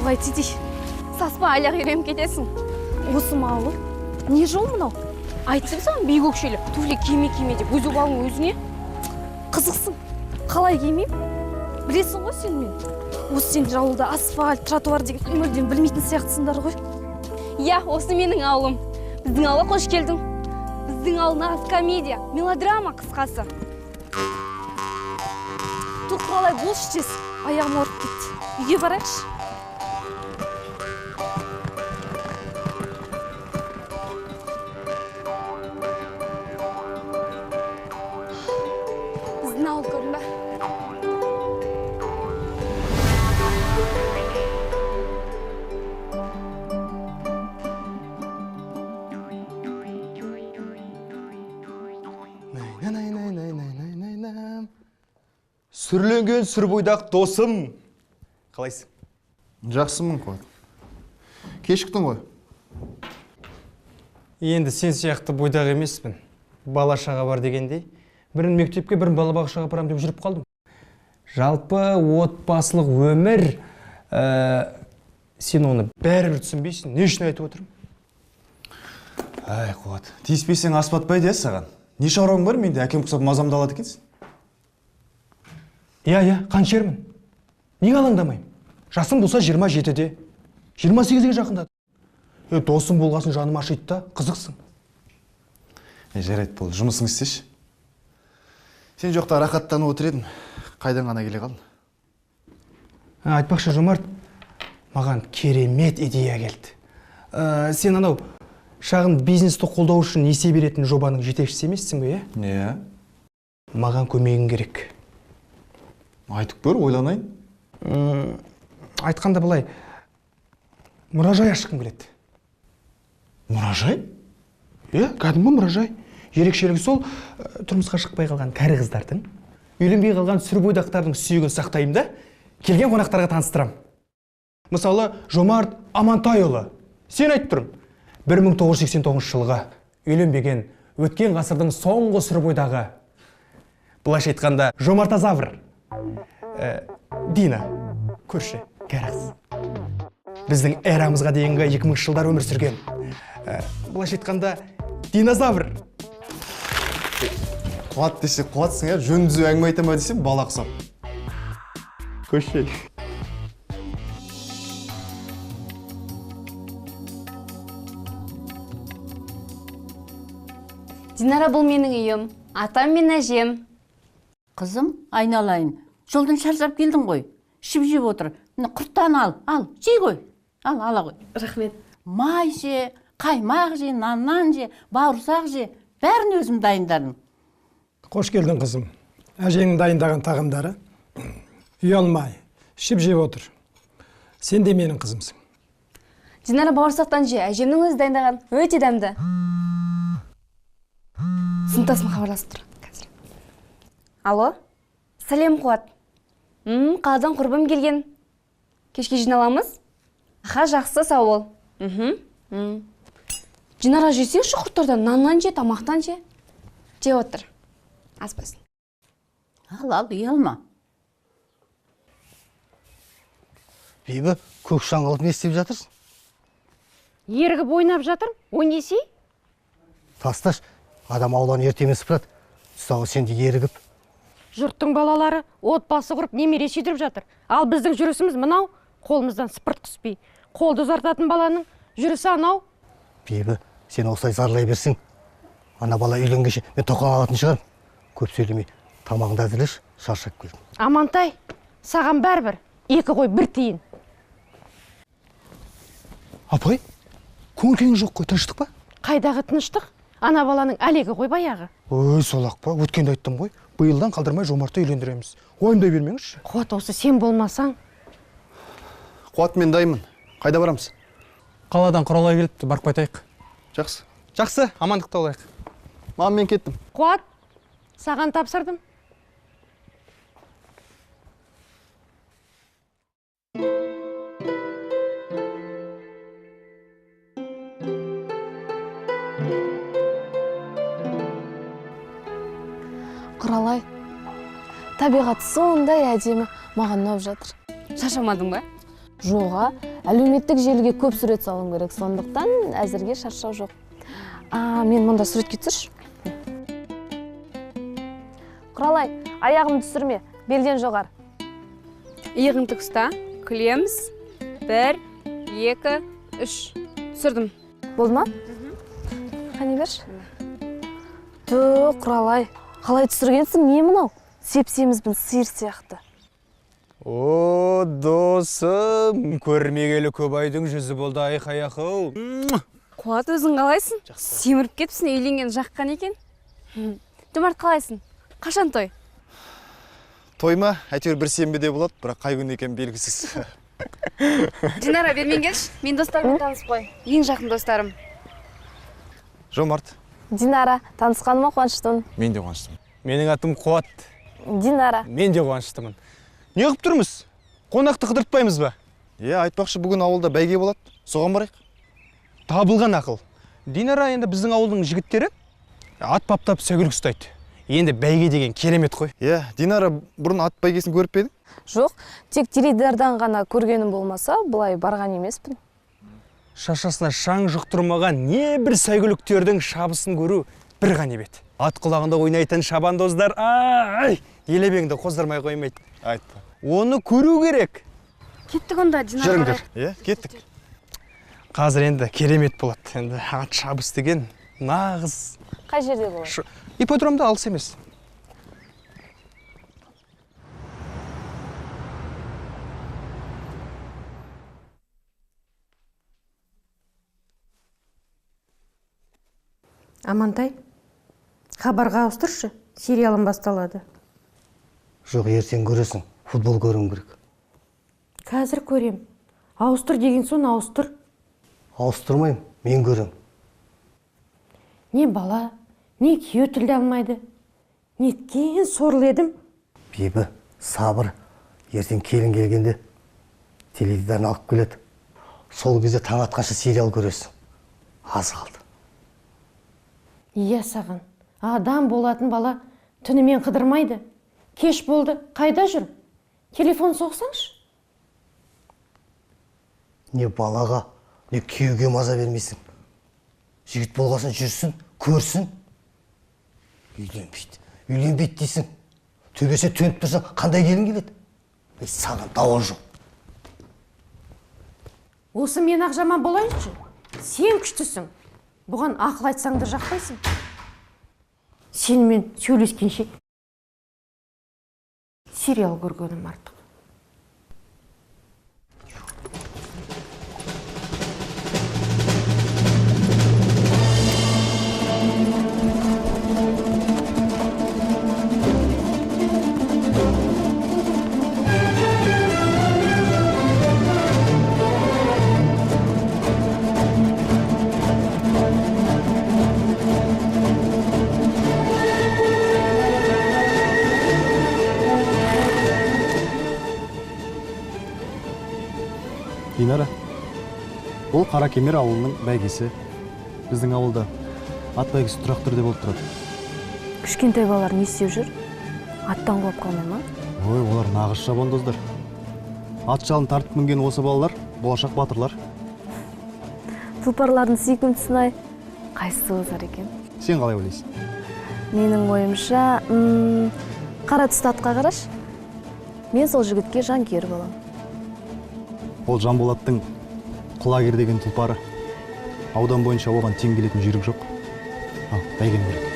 Тоғай тидей. Саспа, аяқ үйреніп кетесің. Осы ма ауыл? Не жол мынау? Айтсам саған биік өкшелі туфли киме киме деп, өз обалың өзіңе. Қызықсың. Қалай кимеймін? Білесің ғой сен мен. Осы сендер ауылда асфальт, тротуар деген мүлдем білмейтін сияқтысыңдар ғой. Иә, осы менің ауылым. Біздің ауылға қош келдің. Біздің ауыл нағыз комедия, мелодрама қысқасы. Ту, Құралай, болшы тез. Аяғым ауырып кетті. Үйге барайықшы. Біздің ауыл көрдің бе? Сүрленген сүрбойдақ досым. Қалайсың? Жақсымын, Қуат. Кешіктің ғой. Енді сен сияқты бойдақ емеспін. Бала шаға бар дегендей, бірін мектепке, бірін балабақшаға апарам деп жүріп қалдым. Жалпы отбасылық өмір, сен оны бәрібір түсінбейсің. Не үшін айтып отырмын? Әй, Қуат, тиіспесең ас батпайды саған. Не шаруаң бар менде, әкем құсап мазамды алады екенсің. Иә, иә, қаншермін. Неге алаңдамаймын? Жасым болса 27-де, 28-ге жақындады. Досым болғасын жаным ашиды да, қызықсың. Жарайды, болды, жұмысың істеші. Сен жоқта рахаттанып отыр едім. Қайдан ғана келе қалдың? Айтпақшы, Жомарт, маған керемет идея келді. Сен анау шағын бизнесті қолдау үшін несие беретін жобаның жетекшісі емессің бе, иә? Иә. Маған көмегің керек. Айтып көр, ойланайын. Айтқанда былай, мұражай ашқым келеді. Мұражай? Иә, кәдімгі мұражай. Ерекшелігі сол, тұрмысқа шықпай қалған кәрі қыздардың, үйленбей қалған сүрбойдақтардың сүйегін сақтаймын да, келген қонақтарға таныстырам. Мысалы, Жомарт Амантайұлы. Сен айтып тұрмын. 1989 жылғы үйленбеген, өткен ғасырдың соңғы сүрбойдағы. Былайша айтқанда, жомартазавр. Дина, көрші, кәрі қыз. Біздің эрамызға дейінгі 2000 жылдар өмір сүрген. Былайша айтқанда, динозавр. Қуат десе қуатсың, ә? Жөн түзу әңгіме айта ма десем, бала құсап. Көрші. Динара, бұл менің үйім. Атам мен әжем. Қызым, айналайын. Жолдан шаршап келдің ғой. Ішіп жеп отыр. Міне құрттан ал, ал, жей ғой. Ал, ала ғой. Рахмет. Май же, қаймақ же, наннан же, бауырсақ же. Бәрін өзім дайындадым. Қош келдің, қызым. Әжеңнің дайындаған тағамдары. Ұялмай, ішіп жеп отыр. Сен де менің қызымсың. Динара, бауырсақтан же, әжемнің өзі дайындаған. Өте дәмді. Сыныптасым хабарласып тұр. Қазір. Алло? Сәлем, Қуат. Қаладан құрбым келген. Кешке жиналамыз? Аха, жақсы, сау бол. Динара, жесеңші құрттардан, наннан же, тамақтан же. Жеп отыр. Аспасын. Ал, ал, ұялма. Бибі, көк шаңғылып не істеп жатырсың? Ерігіп ойнап жатырмын. Ойнесей? Тасташ, адам ауланы ертемен сыпырады. Тұсауы сен де ерігіп. Жұрттың балалары отбасы құрып немере сүйдіріп жатыр. Ал біздің жүрісіміз мынау, қолымыздан сыпырт түспей. Қолды ұзартатын баланың жүрісі анау. Бибі, сен осылай зарлай берсең, ана бала үйленгенше мен тоқал алатын шығармын. Көп сөйлемей, тамағыңды әзірлеші, шаршап келдім. Амантай, саған бәрібір, екі қой бір тиын. Апай, көңіл күйің жоқ қой, тыныштық па? Қайдағы тыныштық? Ана баланың әлегі ғой баяғы. Ой, солақ па, өткенде айттым ғой. Биылдан қалдырмай Жомартты үйлендіреміз. Уайымдай бермеңізші. Қуат, осы сен болмасаң. Қуат, мен дайынмын. Қайда барамыз? Қаладан Құралай келіпті, барып қайтайық. Жақсы. Жақсы, амандықта болайық. Мам, мен кеттім. Қуат, саған тапсырдым. Құралай, табиғат сондай әдемі, маған ұнап жатыр. Шаршамадың ба? Жоға, Әлеуметтік желіге көп сурет салуым керек, сондықтан әзірге шаршау жоқ. Мен мұнда суретке түсірші. Құралай, аяғымды түсірме, белден жоғары. Иығың тік ұста, күлеміз. 1, 2, 3. Түсірдім. Болды ма? Қане берші. Ту, Құралай, қалай түсіргенсің, не мынау? Сеп-семізбін, сиыр сияқты. О, досым, көрмегелі көп айдың жүзі болды, айқай-ақыл. Қуат, өзің қалайсың? Семіріп кетіпсің, үйленген жаққан екен. Жомарт, қалайсың? Қашан той? Той ма? Әйтеуір бір сенбіде болады, бірақ қай күн екені белгісіз. Динара, бермен келші. Мен достарыммен танысып қой. Ең жақын достарым. Жомарт. Динара, танысқаныма қуаныштымын. Мен де қуаныштымын. Менің атым Қуат. Динара. Мен де қуаныштымын. Не қылып тұрмыз? Қонақты қыдыртпаймыз ба? Е, айтпақшы, бүгін ауылда бәйге болады. Соған барайық. Табылған ақыл. Динара, енді біздің ауылдың жігіттері ат баптап сәйгүлік ұстайды. Енді бәйге деген керемет қой. Е, Динара, бұрын ат бәйгесін көріп пе едің? Жоқ, тек теледидардан ғана көргенім болмаса, былай барған емеспін. Шашасына шаң жұқтырмаған не бір сәйгүліктердің шабысын көру бір ғанибет. Ат құлағында ойнайтын шабандоздар, ай, елебеңді қоздырмай қоймайды. Айтты. Оны көру керек. Кеттік онда, Динара. Жүріңдер. Е, кеттік. Қазір енді керемет болады. Енді ат шабыс деген нағыз. Қай жерде болады? Ипподромда, алыс емес. Амантай, хабарға ауыстыршы, сериалым басталады. Жоқ, ертең көресің, футбол көруім керек. Қазір көрем. Ауыстыр деген соң ауыстыр. Ауыстырмаймын, мен көрем. Не бала, не күйеу тілді алмайды. Неткен сорлы едім. Бибі, сабыр, ертең келін келгенде теледидарын алып келеді. Сол кезде таң атқанша сериал көресің. Аз қалды. Иә саған, адам болатын бала түнімен қыдырмайды. Кеш болды, қайда жүр? Телефон соқсаңшы. Не балаға, не күйеуге маза бермейсің. Жігіт болғасын жүрсін, көрсін. Үйленбейді, үйленбейді дейсің. Төбесе төніп тұрса, қандай келін келеді? Саған дауа жоқ. Осы мен ақ жаман болайыншы. Сен күштісің. Бұған ақыл айтсаң да жақпайсың. Сенімен сөйлескенше сериал көргенім артық. Динара, бұл Қаракемер ауылының бәйгесі. Біздің ауылда ат бәйгесі тұрақты түрде болып тұрады. Кішкентай балалар не істеп жүр? Аттан құлап қалмай ма? Ой, олар нағыз шабандоздар. Ат жалын тартып мінген осы балалар болашақ батырлар. Тұлпарлардың сүйкімдісін-ай, қайсысы озар екен? Сен қалай ойлайсың? Менің ойымша, қара түсті атқа қарашы. Мен сол жігітке жанкүйер боламын. Ол Жанболаттың Құлагер деген тұлпары. Аудан бойынша оған тең келетін жүйрік жоқ. Ал, бәйгені көрейік.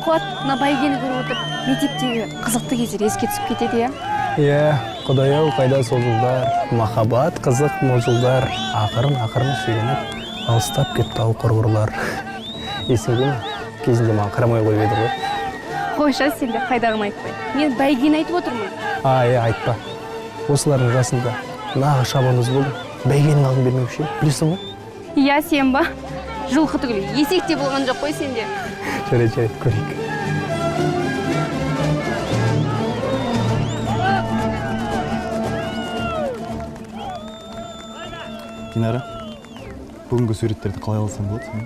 Қуат, мына бәйгені көріп отырып, мектептегі қызықты кездер еске түсіп кетеді, иә? Иә, құдай-ау, қайда сол жылдар, махаббат қызық мол жылдар, ақырын-ақырын шегініп, алыстап кетті ау құрбырлар. Есіңде ме? Кезінде маған қарамай қойып еді ғой. Қойша, сен де қайдағыны айтпай. Мен бәйгені айтып отырмын. Ай, айтпа. Осылардың жасында нағыз шабандоз болдым. Бәйгенің алдын бермеуші едім, білесің ғой? Иә, сен ба? Жылқы түгіл, есек те болған жоқ қой сенде. Жарайды, жарайды, көрейік. Динара, бүгінгі суреттерді қалай алсам болады сен?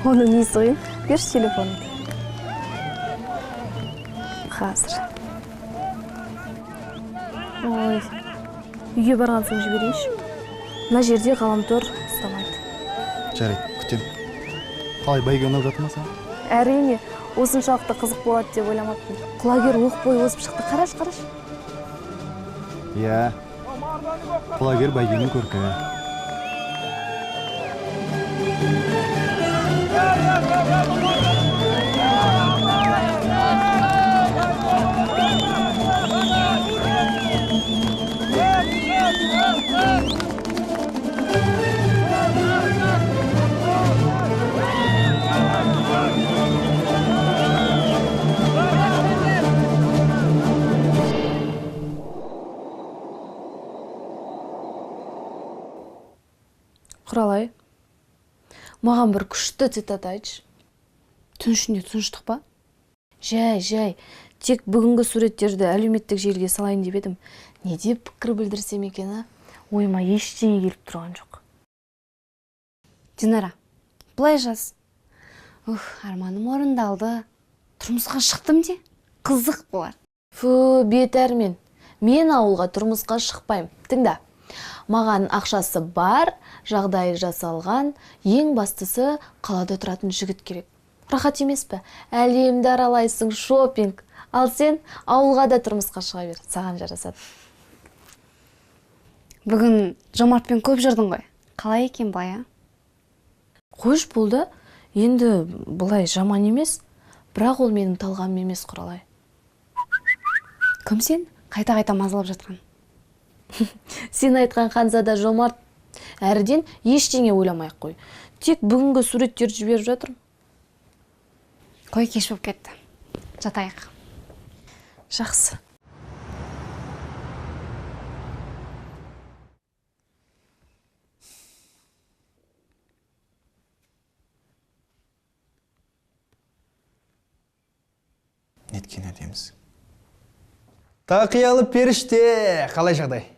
Оның несі қиын? Берші телефоныңды. Қазір. Ой, үйге барған соң жіберейінші. Мына жерде ғаламтор ұстамайды. Жарайды, күтем. Қалай, бәйге ұнап жатыр ма саған? Әрине, осыншалықты қызық болады деп ойламаппын. Құлагер оқ бойы озып шықты. Қарашы, қарашы. Иә, Құлагер бәйгенің көркі. Құралай, маған бір күшті цитата айтшы. Түн ішінде тыныштық па? Жай, жай. Тек бүгінгі суреттерді әлеуметтік желіге салайын деп едім. Не деп пікір білдірсем екен, а? Ойыма ештеңе келіп тұрған жоқ. Динара, былай жаз. Ух, арманым орындалды. Тұрмысқа шықтым де, қызық болар. Фу, бет әрмен. Мен ауылға тұрмысқа шықпаймын. Тыңда. Маған ақшасы бар, жағдайы жасалған, ең бастысы қалада тұратын жігіт керек. Рахат емес пе? Әлемді аралайсың, шопинг. Ал сен ауылға да тұрмысқа шыға бер, саған жарасады. Бүгін Жомартпен көп жүрдің ғой. Қалай екен былай, а? Қойш болды. Енді былай жаман емес, бірақ ол менің талғамым емес, Құралай. Кім сен? Қайта-қайта мазалап жатқан. Сен айтқан ханзада Жомарт. Әріден ештеңе ойламай ақ қой. Тек бүгінгі суреттерді жіберіп жатырмын. Қой, кеш болып кетті. Жатайық. Жақсы. Неткен әдемісің. Тақиялы періште, қалай жағдай?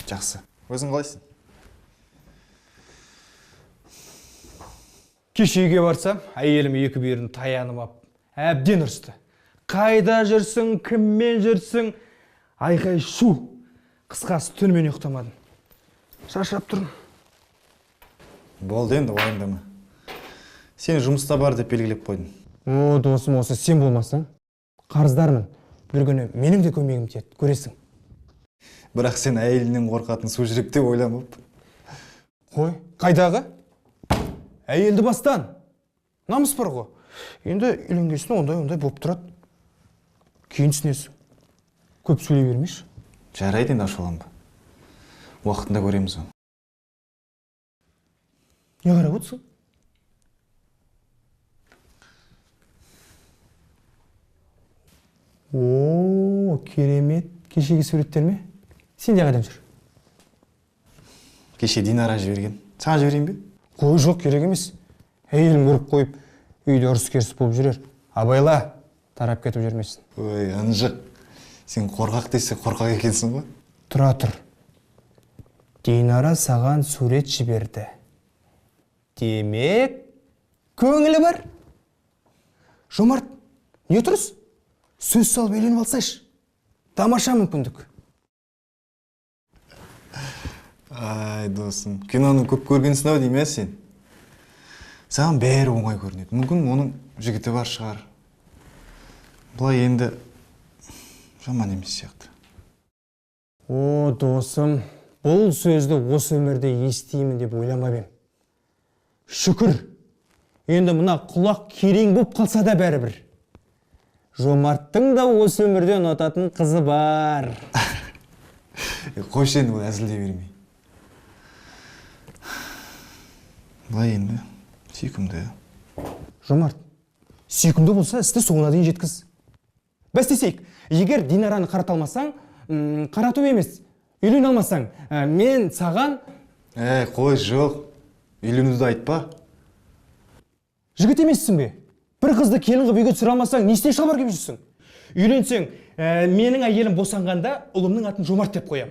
Жақсы. Өзің қалайсың? Кеше үйге барсам, әйелім екі бүйірін таянып ап, әбден ұрысты. Қайда жүрсің, кіммен жүрсің? Айқай шу. Қысқасы түнімен ұйықтамадым. Шаршап тұрмын. Болды енді, уайымдама. Сен жұмыста бар деп белгілеп қойдым. О, досым, осы сен болмасаң, қарыздармын. Бір күні менің де көмегім тиеді, көресің. Бірақ сен әйелінен қорқатын су жүрек деп ойламаппын. Қой, қайдағы? Әйелді бастан. Намыс бар ғой. Енді үйленгесін ондай-ондай болып тұрады. Кейін түсінесің. Көп сөйлей бермеші. Жарайды енді, ашуланба. Уақытында көреміз оны. Не қарап отырсың? О, керемет. Кешегі суреттер ме? Сен де қайдан жүр? Кеше Динара жіберген. Саған жіберейін бе? Қой, жоқ, керек емес. Әйелім көріп қойып, үйде ұрыс-керіс болып жүрер. Абайла, тарап кетіп жүрмесін. Ой, ынжық. Сен қорқақ десе қорқақ екенсің ғой. Тұра тұр. Динара саған сурет жіберді. Демек, көңілі бар. Жомарт, не тұрыс? Сөз салып үйленіп алсайшы. Тамаша мүмкіндік. Ай, досым, киноны көп көргенсің ау деймін, сен. Саған бәрі оңай көрінеді. Мүмкін оның жігіті бар шығар. Былай енді жаман емес сияқты. О, досым, бұл сөзді осы өмірде естимін деп ойламап ем. Шүкір. Енді мына құлақ керең болып қалса да бәрібір. Жомарттың да осы өмірде ұнататын қызы бар. Қойшы енді, ол әзілдей бермей. Былай енді, сүйкімді. Жомарт, сүйкімді болса, істі соңына дейін жеткіз. Бәстесейік, егер Динараны қарата алмасаң, қарату емес, үйлене алмасаң, мен саған... Әй, қой, жоқ. Үйленуді айтпа. Жігіт емессің бе? Бір қызды келін қып үйге түсіре алмасаң, несіне шалбар киіп жүрсің? Үйленсең, менің әйелім босанғанда ұлымның атын Жомарт деп қоям.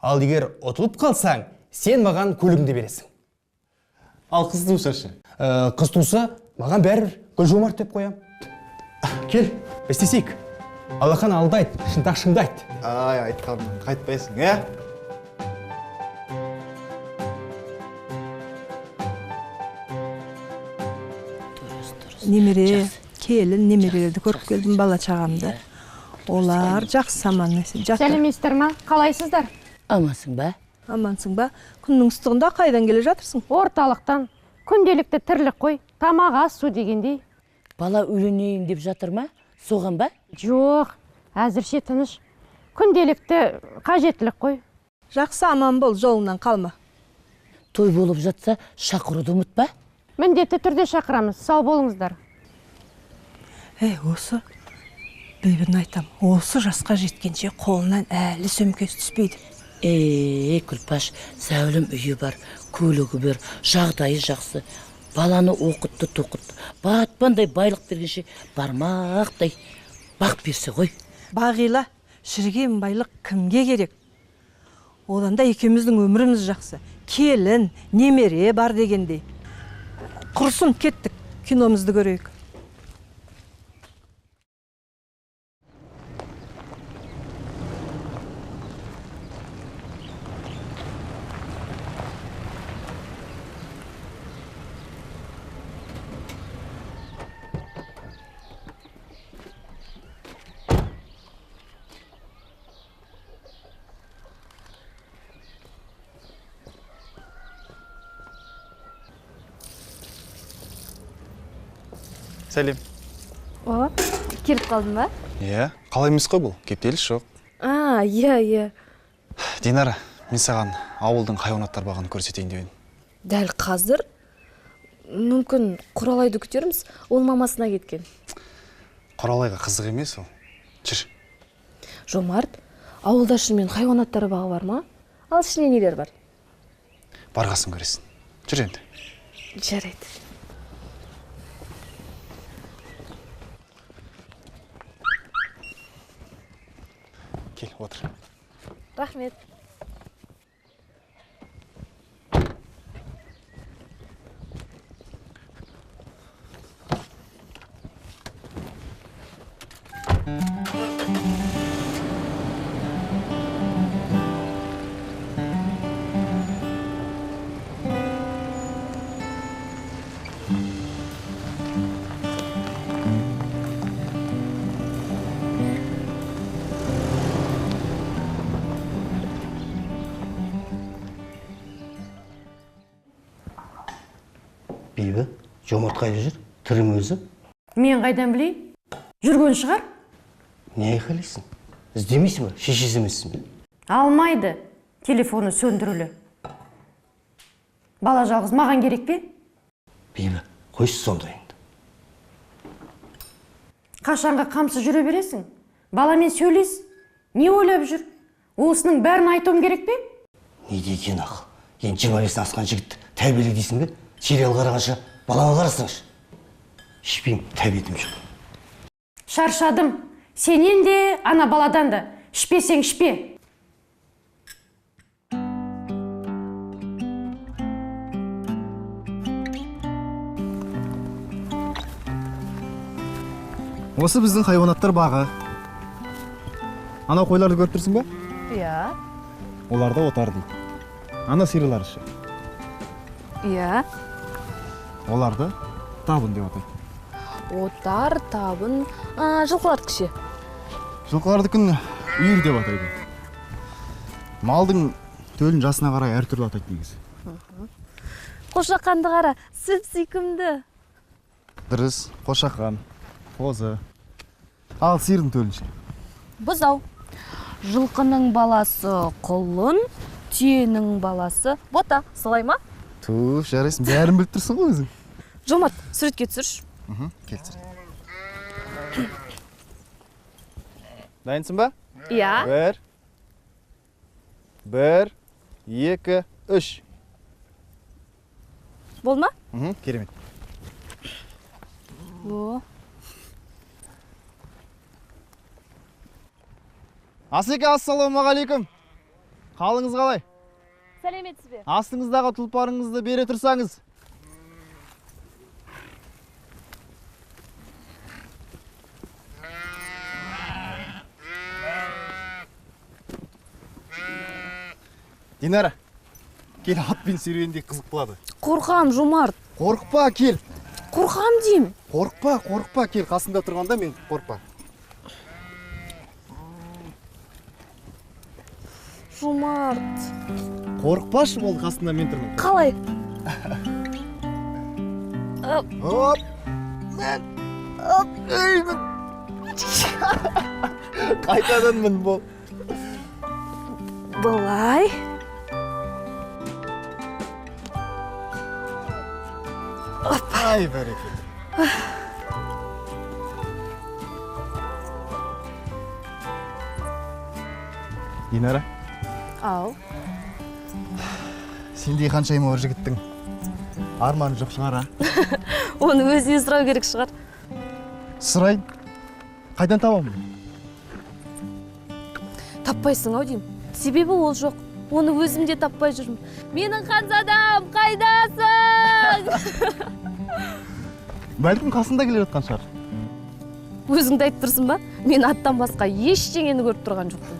Ал егер ұтылып қалсаң, сен маған көлігіңді бересің. Ал қыз туса ше? Қыз туса, маған бәрібір Гүл Жомарт деп қоям. Кел, бәстесейік. Алақан алдайды, шынтақ шыңдайды. Ай, айтқанымнан қайтпайсың, ә? Немере, келін, немерелерді көріп келдім, бала шағамды. Олар жақсы аман есен жатыр. Сәлеметсіздер ма? Қалайсыздар? Амансың ба? Амансың ба? Күннің ыстығында қайдан келе жатырсың? Орталықтан. Күнделікті тірлік қой, тамақ ас су дегендей. Бала үйленейін деп жатыр ма? Соған ба? Жоқ, әзірше тыныш. Күнделікті қажеттілік қой. Жақсы, аман бол, жолыңнан қалма. Той болып жатса, шақыруды ұмытпа. Міндетті түрде шақырамыз. Сау болыңыздар. Ей, осы Бибіні айтам, осы жасқа жеткенше қолынан әлі сөмкесі түспейді. Ей, Күлпаш, сәулім үйі бар, көлігі бар, жағдайы жақсы. Баланы оқытты, тоқытты. Батпандай байлық бергенше бармақтай бақ берсе ғой. Бағила, шіріген байлық кімге керек? Одан да екеуміздің өміріміз жақсы. Келін, немере бар дегендей. Құрсын, кеттік, киномызды көрейік. Сәлем. О, келіп қалдың ба? Иә, қалай емес қой бұл, кептеліс жоқ. А, иә, иә. Динара, мен саған ауылдың хайуанаттар бағын көрсетейін деп едім. Дәл қазір? Мүмкін Құралайды күтерміз, ол мамасына кеткен. Құралайға қызық емес ол. Жүр. Жомарт, ауылда шынымен хайуанаттар бағы бар ма? Ал ішінде нелер бар? Барғасын көресің. Жүр енді. Жарайды. Кел, отыр. Рахмет. Бибі, Жомарт қайда жүр? Тірі ме өзі? Мен қайдан білейін? Жүрген шығар. Не айқайлайсың? Іздемейсің бе? Шешесі емессің бе? Алмайды. Телефоны сөндірулі. Бала жалғыз маған керек пе? Бибі, қойшы сондайыңды. Қашанға қамсыз жүре бересің? Баламен сөйлес. Не ойлап жүр? Осының бәрін айтуым керек пе? Не деген ақыл? Енді 25-тен асқан жігітті тәрбиеле дейсің бе? Сериал қарағанша балаңа қарасаңшы. Ішпеймін, тәбетім жоқ. Шаршадым. Сенен де, ана баладан да. Ішпесең ішпе. Осы біздің хайуанаттар бағы. Анау қойларды көріп тұрсың ба? Иә. Оларды отар дейді. Ана сиырлар ше? Иә. Оларды табын деп атайды. Отар, табын, жылқылардікі ше? Жылқылардікін үйір деп атайды. Малдың төлін жасына қарай әртүрлі атайды негізі. Қошақанды қара, сүп-сүйкімді. Дұрыс, қошақан, қозы. Ал сиырдың төлін ше? Бұзау. Жылқының баласы құлын, түйенің баласы бота. Солай ма? Туф, жарайсың, бәрін біліп тұрсың ғой өзің. Жомарт, суретке түсірші. Кел түсір. Дайынсың ба? Иә. 1, 2, 3. Болды ма? Керемет. О. Асеке, ассалаумағалейкум. Қалыңыз қалай? Сәлеметсіз бе? Астыңыздағы тұлпарыңызды бере тұрсаңыз. Динара, кел, атпен серуендей қызық болады. Қорқам, Жомарт. Қорықпа, кел. Қорқам деймін. Қорықпа, қорықпа, кел. Қасымда тұрғанда мен қорықпа. Жомарт. Қорықпашы, болды, қасымда мен тұрмын. Қалай? Оп. Мен. Оп, ей, мін. Қайтадан мін бол. Былай. Ай, бәрекелді. Динара. Ау. Сендей ханшайымы бар жігіттің арманы жоқ шығар, а? Оны өзінен сұрау керек шығар. Сұрайын. Қайдан табамын? Таппайсың ау деймін. Себебі ол жоқ. Оны өзім де таппай жүрмін. Менің ханзадам, қайдасың? Бәлкім қасында келе жатқан шығар. Өзіңді айтып тұрсың ба? Мен аттан басқа ештеңені көріп тұрған жоқпын.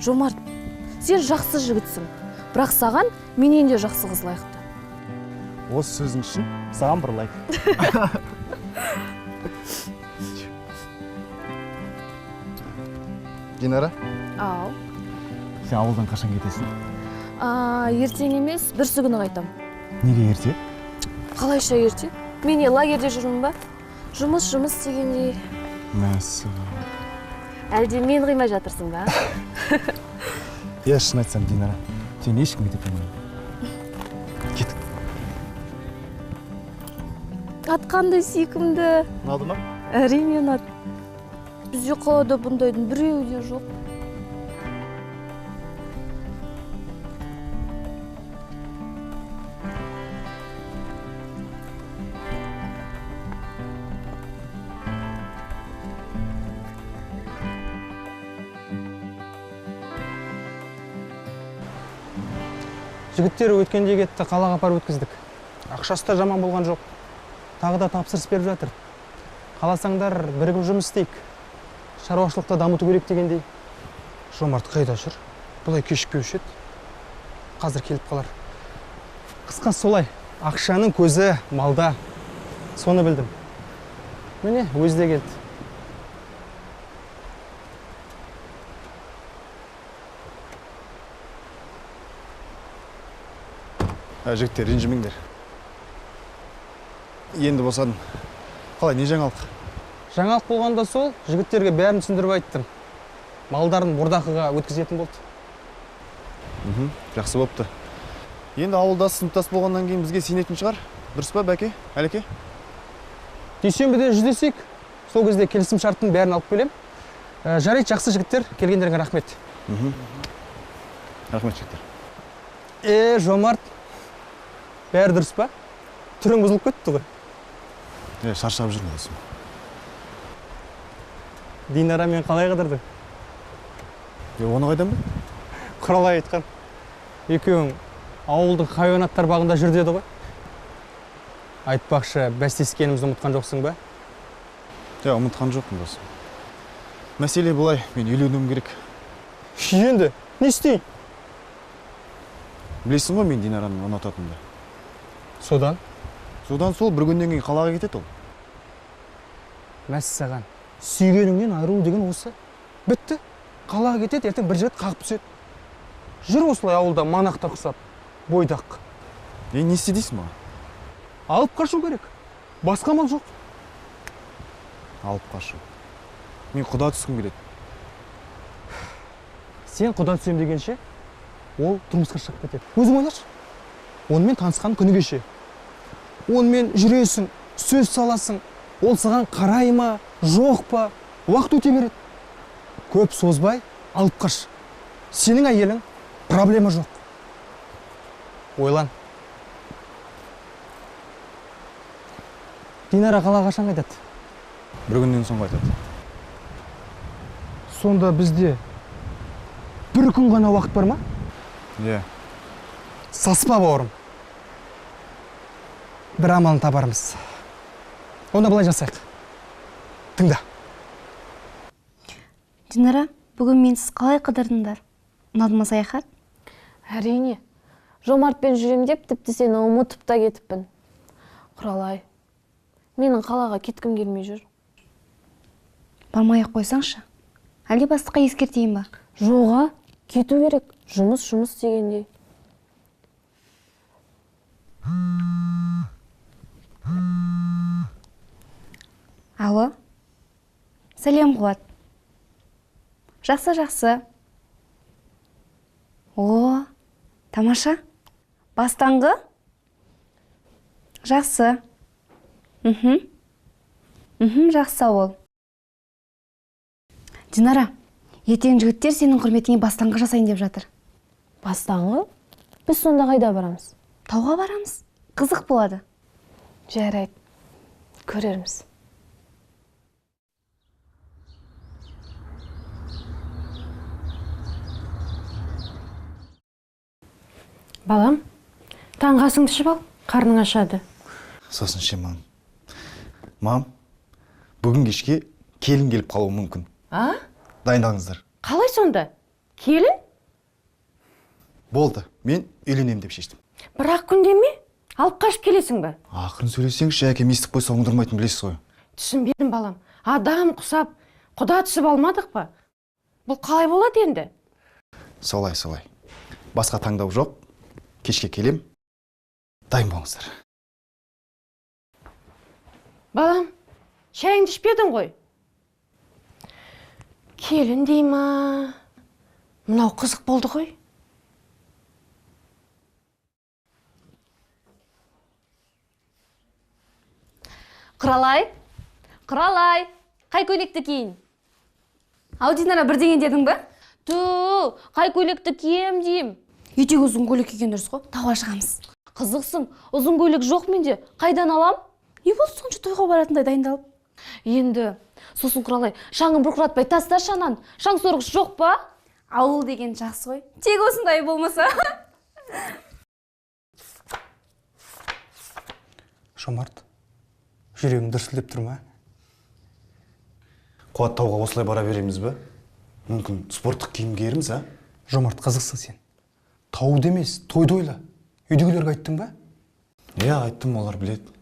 Жомарт, сен жақсы жігітсің. Бірақ саған менен де жақсы қыз лайықты. Осы сөзің үшін саған бір лайк. Динара? Ау. Сен ауылдан қашан кетесің? Ертең емес, бірсі күні қайтам. Неге ерте? Қалайша ерте? Мен не лагерде жүрмін ба? Жұмыс, жұмыс дегендей. Мәссаған. Әлде мен қимай жатырсың ба? Иә, шын айтсам, Динара, сен ешкімге де қимаймын. Кеттік. Ат қандай сүйкімді. Ұнады ма? Әрине ұнады. Бізде қалада бұндайдың біреуі де жоқ. Жігіттер өткенде кетті, қалаға апарып өткіздік. Ақшасы да жаман болған жоқ. Тағы да тапсырыс беріп жатыр. Қаласаңдар бірігіп жұмыс істейік. Шаруашылықты дамыту керек дегендей. Жомарт қайда жүр? Бұлай кешікпеуші еді. Қазір келіп қалар. Қысқасы солай. Ақшаның көзі малда. Соны білдім. Міне, өзі де келді. Жігіттер, ренжімеңдер. Енді босадым. Қалай, не жаңалық? Жаңалық болғанда сол, жігіттерге бәрін түсіндіріп айттым. Малдарын бордақыға өткізетін болды. Жақсы болыпты. Енді ауылдас, сыныптас болғаннан кейін бізге сенетін шығар. Дұрыс па, Бәке, Әлеке? Дүйсенбіде жүздесейік. Сол кезде келісім шарттың бәрін алып келем. Жарайды, жақсы жігіттер, келгендеріңе рахмет. Рахмет, жігіттер. Жомарт, бәрі дұрыс па? Түрің бұзылып кетті ғой. Шаршап жүрмін досым. Динара мен қалай қыдырдың? Оны қайдан білдің? Құралай айтқан. Екеуің ауылдық хайуанаттар бағында жүр деді ғой. Айтпақшы, бәстескенімізді ұмытқан жоқсың ба? Жоқ, ұмытқан жоқпын, досым. Мәселе былай, мен үйленуім керек. Енді, не істейін? Білесің ғой, мен Динараны ұнататынымды. Содан? Содан сол бір күннен кейін қалаға кетеді ол. Мәссаған, сүйгеніңнен айырылу деген осы. Бітті. Қалаға кетеді, ертең бір жігіт қағып түседі. Жүр осылай ауылда манақтар құсап, бойдақ. Не істе дейсің маған? Алып қашу керек. Басқа амал жоқ. Алып қашу. Мен құда түскім келеді. Сен құда түсем дегенше, ол тұрмысқа шығып кетеді. Өзің ойлашы. Онымен танысқан күні кеше. Онымен жүресің, сөз саласың. Ол саған қарай ма, жоқ па, уақыт өте береді. Көп созбай, алып қаш. Сенің әйелің, проблема жоқ. Ойлан. Динара қалаға қашан қайтады? Бір күннен соң қайтады. Сонда бізде бір күн ғана уақыт бар ма? Иә. Саспа, бауырым. Бір амалын табармыз. Онда былай жасайық. Тыңда. Динара, бүгін менсіз қалай қыдырдыңдар? Ұнады ма саяхат? Әрине. Жомартпен жүрем деп тіпті сені ұмытып та кетіппін. Құралай, менің қалаға кеткім келмей жүр. Бармай-ақ қойсаңшы. Әлде бастыққа ескертейін ба? Жоға, кету керек. Жұмыс, жұмыс дегендей. Алло. Сәлем, Қуат. Жақсы, жақсы. О, тамаша. Бастаңғы? Жақсы. Жақсы, сау бол. Динара, ертең жігіттер сенің құрметіңе бастаңғы жасайын деп жатыр. Бастаңғы? Біз сонда қайда барамыз? Тауға барамыз. Қызық болады. Жарайды. Көрерміз. Балам, таңғы асыңды ішіп ал, қарның ашады. Сосын ше, мам. Мам, бүгін кешке келін келіп қалуы мүмкін. А? Дайындалыңыздар. Қалай сонда? Келін? Болды, мен үйленемін деп шештім. Бірақ күнде ме? Алып қашып келесің бе? Ақырын сөйлесеңші, әкем естіп қойса оңдырмайтынын білесіз ғой. Түсінбедім, балам. Адам құсап, құда түсіп алмадық па? Бұл қалай болады енді? Солай, солай. Басқа таңдау жоқ. Кешке келем. Дайын болыңыздар. Балам, шайыңды ішпедің ғой? Келін дей ма? Мынау қызық болды ғой. Құралай, Құралай, қай көйлекті киін? Ау, Динара, бірдеңе дедің бе? Ту, қай көйлекті кием деймін. Үйдегі ұзын көйлек киген дұрыс қой, тауға шығамыз. Қызықсың, ұзын көйлек жоқ менде, қайдан алам? Не болды сонша тойға баратындай дайындалып? Енді, сосын Құралай, шаңын бұрқыратпай таста шанан, шаң сорғыш жоқ па? Ауыл деген жақсы ғой, тек осындай болмаса. Жомарт, жүрегің дүрсілдеп тұр ма? Қуат, тауға осылай бара береміз бе? Мүмкін спорттық киім киерміз, а? Жомарт, қызықсың сен. Тауды емес, тойды ойла. Үйдегілерге айттың ба? Иә, айттым, олар біледі.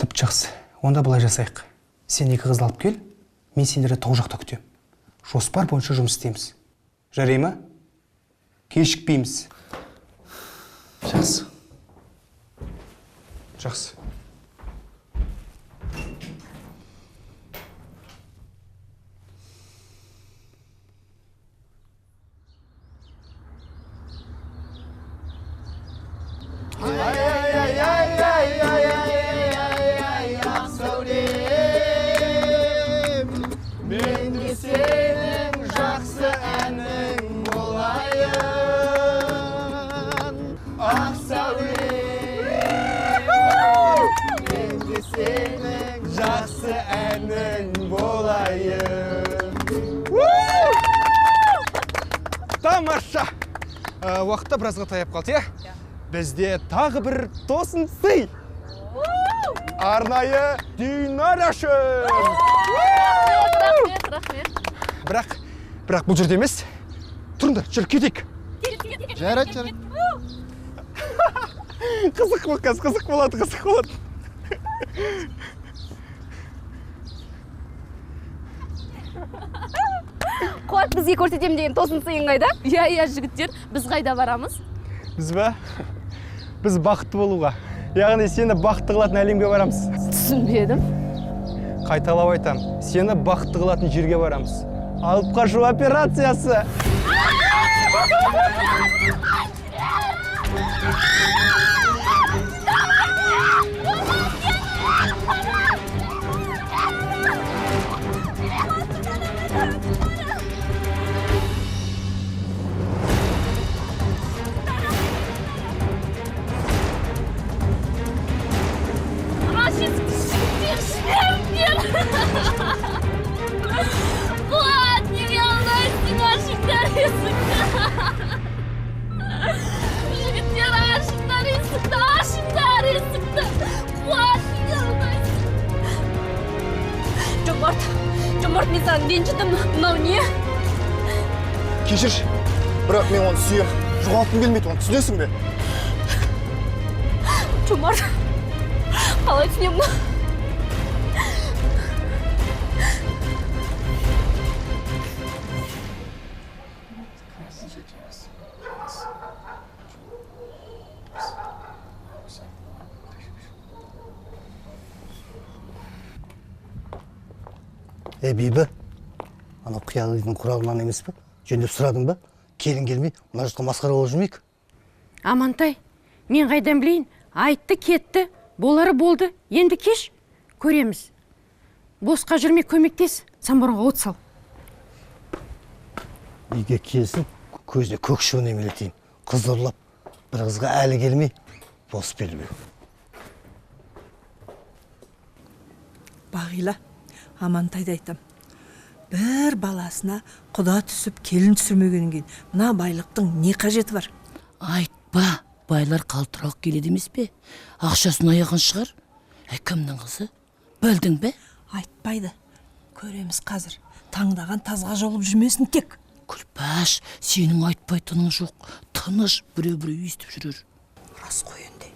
Тіпті жақсы. Онда былай жасайық. Сен екі қызды алып кел, мен сендерді тау жақта күтемін. Жоспар бойынша жұмыс істейміз. Жарай ма? Кешікпейміз. Жақсы. Жақсы. Тамаша! Уақытта біразға таяп қалды, иә? Бізде тағы бір тосын сый! Арнайы Динара үшін! Рахмет, рахмет. Бірақ бұл жерде емес. Тұрыңдар, жүр, кетейік. Жарайды, жарайды. Қызық болды, қызық болады, қызық болады. Қуат, бізге көрсетем деген тосын сыйың қайда? Иә, иә, жігіттер, біз қайда барамыз? Біз ба? Біз бақытты болуға. Яғни сені бақытты қылатын әлемге барамыз. Түсінбедім. Қайталап айтам, сені бақытты қылатын жерге барамыз. Алып қашу операциясы. Жомарт, Жомарт, мен саған ренжідім. Мынау не? Кешірші, бірақ мен оны сүйем. Жоғалтқым келмейді, оны түсінесің бе? Жомарт, қалай түсінемін? Бибі, анау қиялидың құралынан емес пе? Жөндеп сұрадың ба? Келін келмей, мына жұртқа масқара болып жүрмейік. Амантай, мен қайдан білейін? Айтты, кетті, болары болды. Енді кеш, көреміз. Босқа жүрме, көмектес, самбурға от сал. Үйге келсін, көзіне көк шыбын емелетейін. Қызды ұрлап, бір қызға әлі келмей, бос бермеу. Бағила, Амантайды айтам. Бір баласына құда түсіп, келін түсірмегеннен кейін мына байлықтың не қажеті бар? Айтпа, байлар қалтырауық келеді емес пе? Ақшасын аяған шығар. Кімнің қызы? Білдің бе? Айтпайды. Көреміз қазір. Таңдаған тазға жолып жүрмесін тек. Күлпаш, сенің айтпайтының жоқ. Тыныш, біреу-біреу естіп жүрер. Рас қой енді.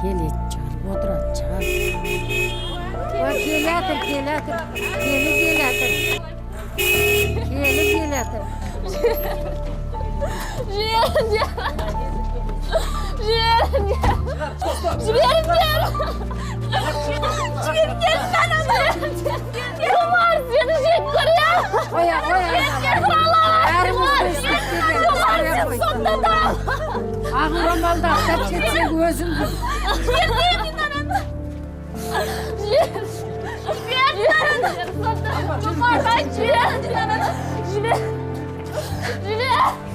Келет шығар, отырады шығар. Келатыр, келатыр, келі келатыр. Келі келатыр. Жіберіңдер! Жіберіңдер! Жіберіңдер! Жіберіңдер! Жомарт, сені жек көрем! Қоя, қоя. Бәріміз Жомарт, сен соттатам! Ақ орамалды ақтап кетсең өзің біл. Жібер!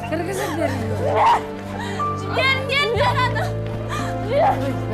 Кіргізіңдер. Жіберіңдер! Жібер!